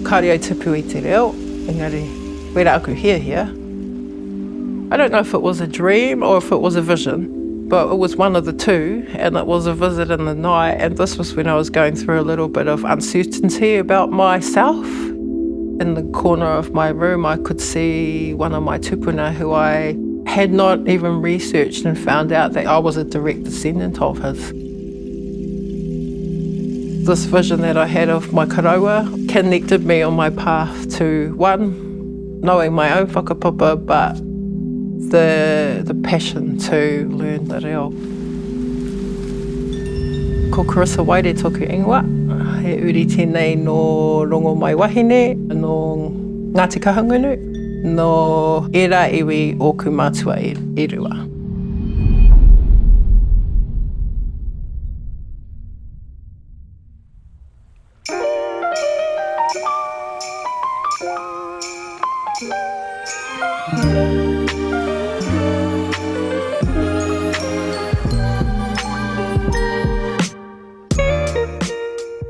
Kāore au tipu i te reo, engari wera aku hiahia. I don't know if it was a dream or if it was a vision, but it was one of the two, and it was a visit in the night, and this was when I was going through a little bit of uncertainty about myself. In the corner of my room, I could see one of my tupuna who I had not even researched and found out that I was a direct descendant of his. This vision that I had of my karaua connected me on my path to, one, knowing my own whakapapa, but the, the passion to learn the reo. Ko Carissa Waire toku ingoa. He uri tēnei nō Rongomaiwahine, nō Ngāti Kahungunu, nō ērā iwi ōku mātua e rua.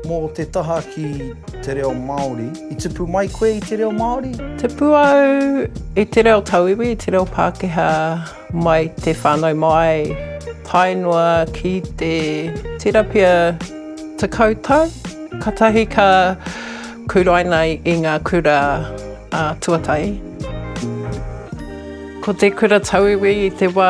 Mō te taha ki te reo Māori, i tupu mai koe i te reo Māori? Tupu au i te reo tauiwi, i te reo Pākehā mai te whānau mai tae noa ki te tira pea 10 tau, katahi ka kuraina i ngā kura tuatahi. Ko te kura tauiwi i te wā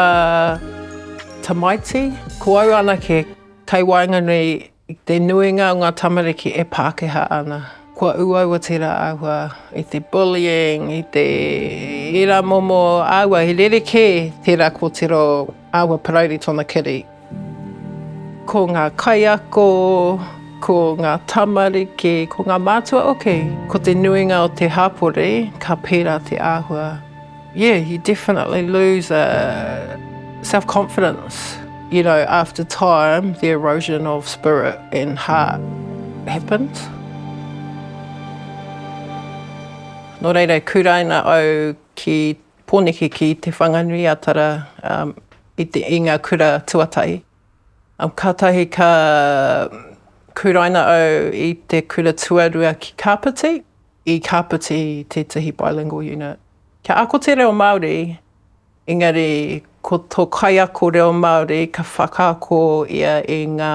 tamaiti, ko au anake Kei waenganui i te nuinga o ngā tamariki e Pākehā ana. Kua uaua tērā āhua i te bullying, i te ērā momo āhua, he rerekē tērā kōtiro āhua parauri tōna kiri. Ko ngā kaiako, ko ngā tamariki, ko ngā mātua hoki, ko te nuinga o te hapori ka pērā te āhua. Yeah, you definitely lose a self-confidence. You know, after time, the erosion of spirit and heart happens. Nō reira, kuraina au ki Pōneke ki Te Whanganui-a-Tara um, i, te, i ngā kura tuatahi. Um, kātahi ka kuraina au i te kura tuarua ki Kāpiti. I Kāpiti tētahi bilingual unit. Kia ako te reo Māori, engari ko tō kaiako reo Māori ka whakaako ia i ngā,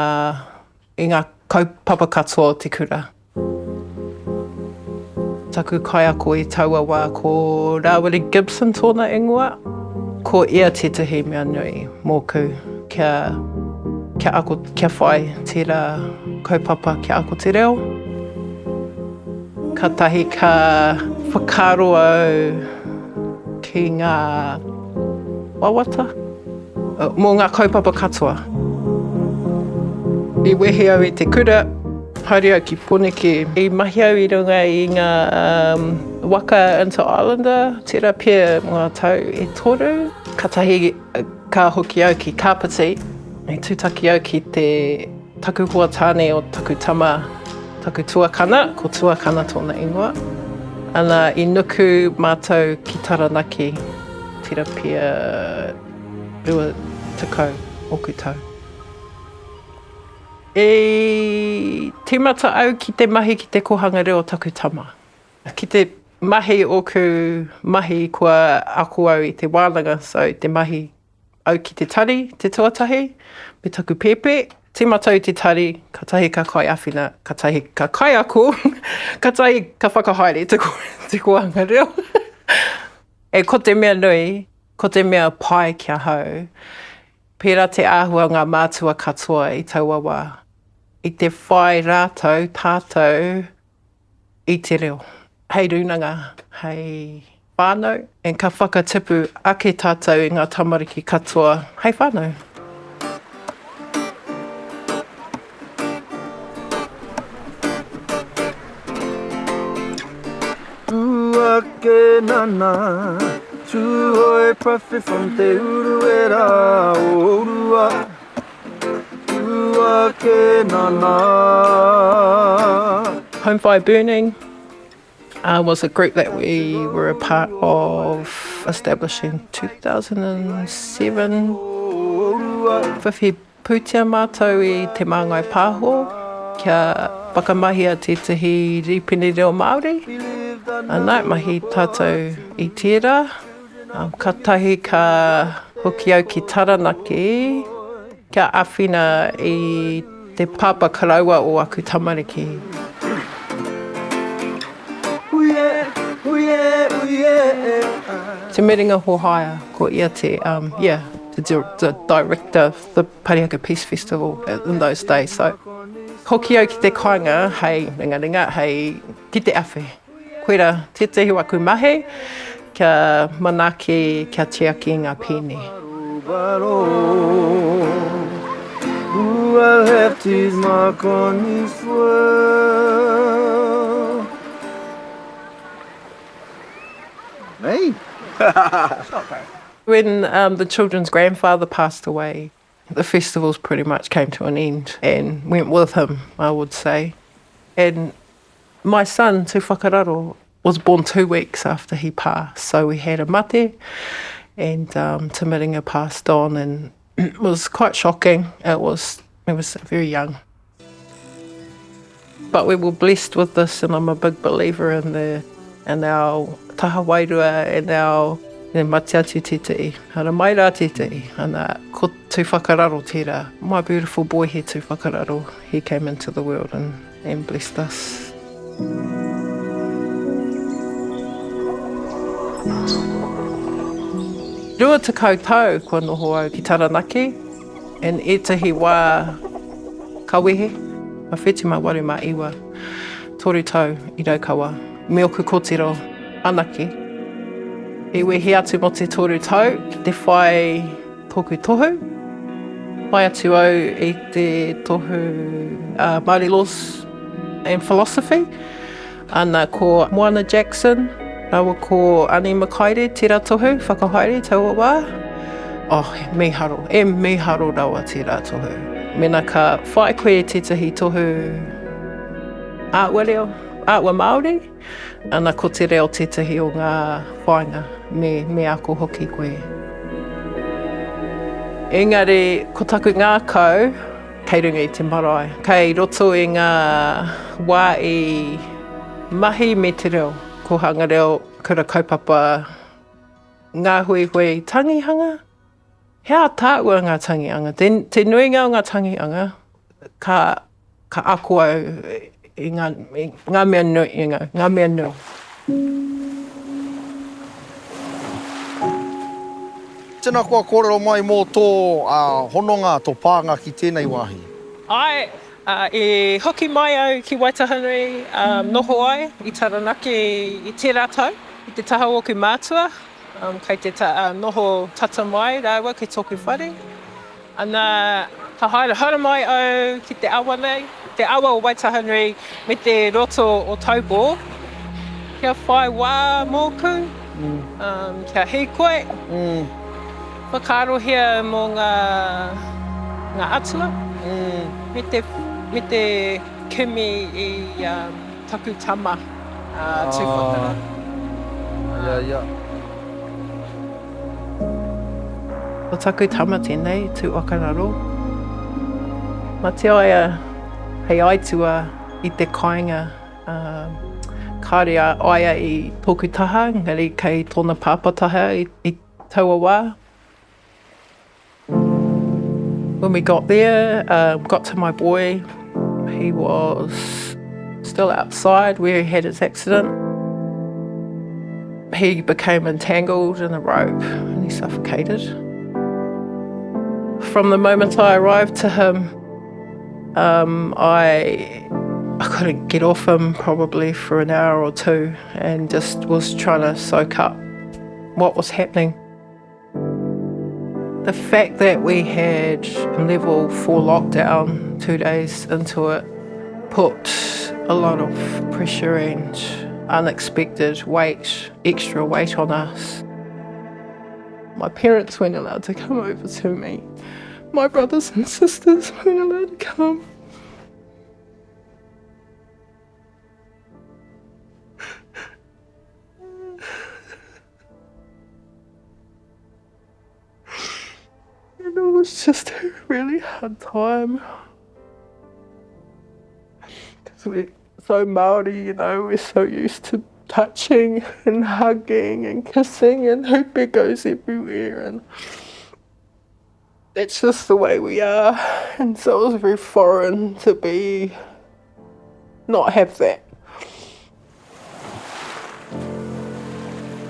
i ngā kaupapa katoa o te kura. Taku kaiako i taua wā ko Rāwiri Gibson tōna ingoa. Ko ia tētahi mea nui mōku kia, kia ako, kia whai tērā kaupapa kia ako te reo. Katahi ka whakaaro au ki ngā wawata mō ngā kaupapa katoa. I wehe au i te kura, haere au ki Poneke. I mahi au i runga i ngā waka Inter-Islander, tērā pea mō ngā tau e toru. Katahi ka hoki au ki Kāpiti, i tūtaki au ki te Taku hoa tāne o taku tama, taku tuakana, ko Tuakana tōna ingoa. Ana, i nuku mātou ki Taranaki, tira pea 20 oku tau. I tīmata au ki te mahi ki te kōhanga reo o taku tama. Ki te mahi ōku mahi kua ako au i te wānanga, so te mahi Au ki te tari, te tuatahi, me taku pēpē. Tīmata au te tari, katahi ka kaiāwhina, katahi ka kaiako, katahi ka whakahaere te, te kōhanga reo. E ko te mea nui, ko te mea pai ki ahau, pērā te āhua o ngā mātua katoa i taua wā. I te whai rātou, tātou, i te reo. Hei rūnanga, hei whānau, and ka whakatipu ake tātou i ngā tamariki katoa hei whānau. Ake nana, Tūhoe prophet from Te Uruera o Urua. Home fire burning. Uh, was a group that we were a part of establishing 2007. Whiwhi pūtea mātou i Te Māngai Pāho kia whakamahia tētahi rīpene reo Māori. Ana, mahi tātou i tērā. Um, katahi ka hoki au ki Taranaki kia āwhina i te pāpā koroua o aku tamariki. Te Miringa Hohaia, ko ia te, um, yeah, the, the director of the Parihaka Peace Festival in those days. So, hoki au ki te kāinga hei ringaringa, hei ki te awhi. Koira tētahi o aku mahi, kia manaaki, kia tiaki i ngā pēne. When um, the children's grandfather passed away, the festivals pretty much came to an end and went with him, I would say. And My son, Tuwhakararo, was born two weeks after he passed, so we had a mate and um, Te Miringa passed on and it was quite shocking. It was, he was very young. But we were blessed with this and I'm a big believer in the in our taha wairua and our you know, mate atu tētahi, hara mai rā tētahi, ana ko Tūwhakararo tērā. My beautiful boy here, Tūwhakararo, he came into the world and And blessed us. 20 tau kua noho au ki Taranaki, and ētahi wā ka wehe, ma whitu ma waru ma iwa, toru tau i Raukawa, me oku kotiro anake. I wehe atu mo te toru tau ki te whai Tōku tohu. Whai atu au i te tohu Māori Laws and Philosophy. Ana ko Moana Jackson rāua ko Ani Mikaere tērā tohu whakahaere taua wā. Oh, he mīharo, e mīharo rawa tērā tohu. Mēnā ka whai koe i tētahi tohu āhua reo, āhua Māori, Ana ko te reo tētahi o ngā whāinga me, me ako hoki koe. Engari ko taku ngākau kei runga i te marae, kei roto i ngā wā i mahi me te reo, kōhanga reo, kura kaupapa, ngā huihui tangihanga. He ātaahua ngā tangihanga. Te, te nuinga o ngā tangihanga ka Ka ako au i ngā, i ngā mea nui, i ngā, ngā mea nui. Tēnā koa kōrero mai mō tō hononga, tō pānga ki tēnei wāhi. Āe, i hoki mai au ki Waitahanui noho ai i Taranaki i tērā tau, i te taha o ōku mātua, kei te noho tata mai rāua ki tōku whare. Ana, ka haere haramai au ki te awa nei, te awa o Waitahanui me te roto o Taupō, kia whai wā mōku, kia hīkoi, whakaarohia mō ngā, ngā atua, me te, me te kimi i taku tama, a Tūwhakara. Ia, ia. Ko taku tama tēnei, tū whakararo. Mate a ia hei aitua i te kāinga, kāore a ia i tōku taha, engari kei tōna pāpā taha i taua wā. When we got there, got to my boy, he was still outside where he had his accident. He became entangled in a rope and he suffocated. From the moment I arrived to him, um, I, I couldn't get off him probably for an hour or two and just was trying to soak up what was happening. The fact that we had level 4 lockdown two days into it put a lot of pressure and unexpected weight, extra weight on us. My parents weren't allowed to come over to me. My brothers and sisters weren't allowed to come. was just a really hard time. Because we're so Māori, you know, we're so used to touching and hugging and kissing and hope goes everywhere and that's just the way we are. And so it was very foreign to be not have that.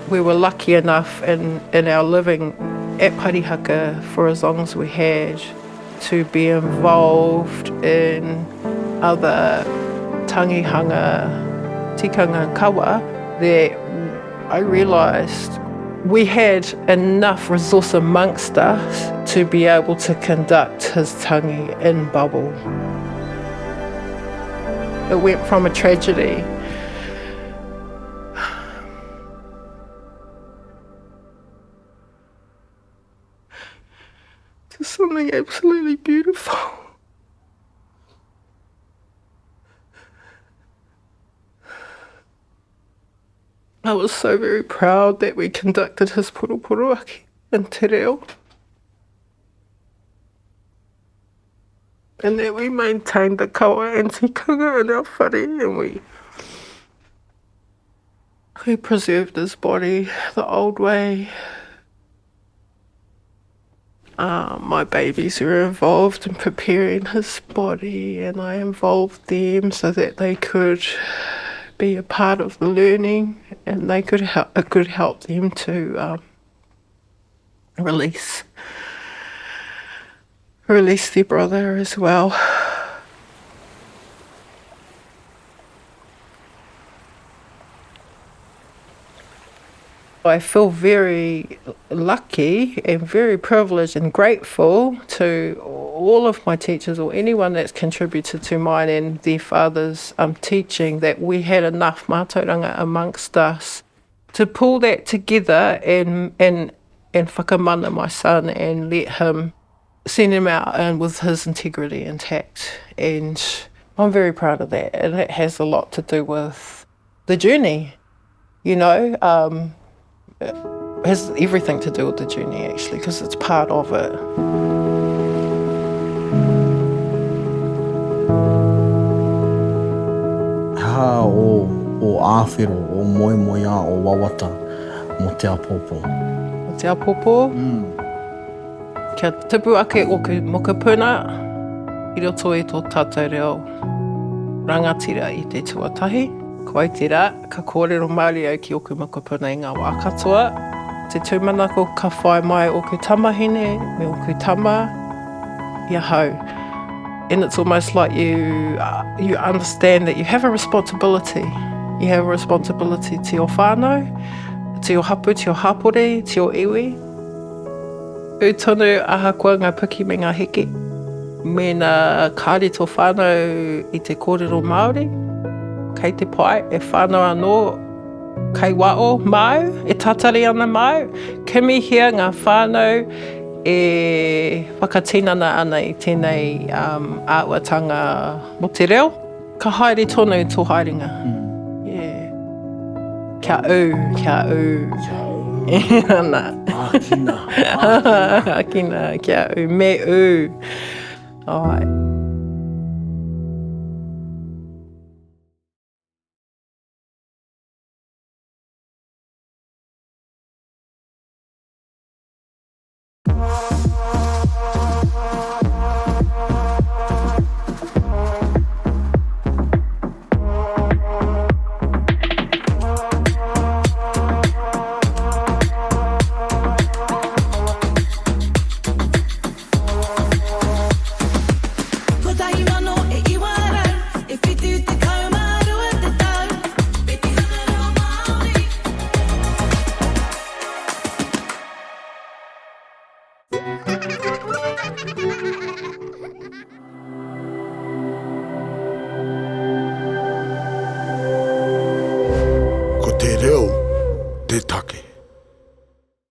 We were lucky enough in, in our living at Parihaka for as long as we had to be involved in other tangihanga, tikanga and kawa that I realised we had enough resource amongst us to be able to conduct his tangi in bubble. It went from a tragedy to something absolutely beautiful. I was so very proud that we conducted his poroporoaki in te reo. And that we maintained the kawa and tikanga in our whare and we we preserved his body the old way. Uh, my babies were involved in preparing his body and I involved them so that they could be a part of the learning and they could help, it could help them to um, release release their brother as well. I feel very lucky and very privileged and grateful to all of my teachers or anyone that's contributed to mine and their father's um, teaching that we had enough mātauranga amongst us to pull that together and, and, and whakamana my son and let him send him out and with his integrity intact. And I'm very proud of that. And it has a lot to do with the journey, you know. Um, it has everything to do with the journey, actually, because it's part of it. Aha o, o āwhero, o moemoeā, o wawata mō te apopo? Mō te apopo? Mm. Kia tupu ake ōku mokopuna i roto i tō tātou reo rangatira i te tuatahi. Ko au tērā, ka kōrero Māori au ki ōku mokopuna i ngā wā katoa. Te tūmanako ka whai mai ōku tamahine me ōku tama i ahau. And it's almost like you, uh, you understand that you have a responsibility. You have a responsibility to your whānau, to your hapu, to your hapori, to your iwi. Ū tonu ahakoa ngā piki me ngā heke. Mēnā kāore tō whānau i te kōrero Māori, kei te pai, e whānau anō, kei wao māu, e tatari ana māu, kimihia ngā whānau e whakatinana ana i tēnei um, āhuatanga mō te reo. Ka haere tonu tō haerenga. Yeah. Kia ū, kia ū. Kia ū. Ana. Ākina, ākina. Ākina, kia ū, me ū. Ai.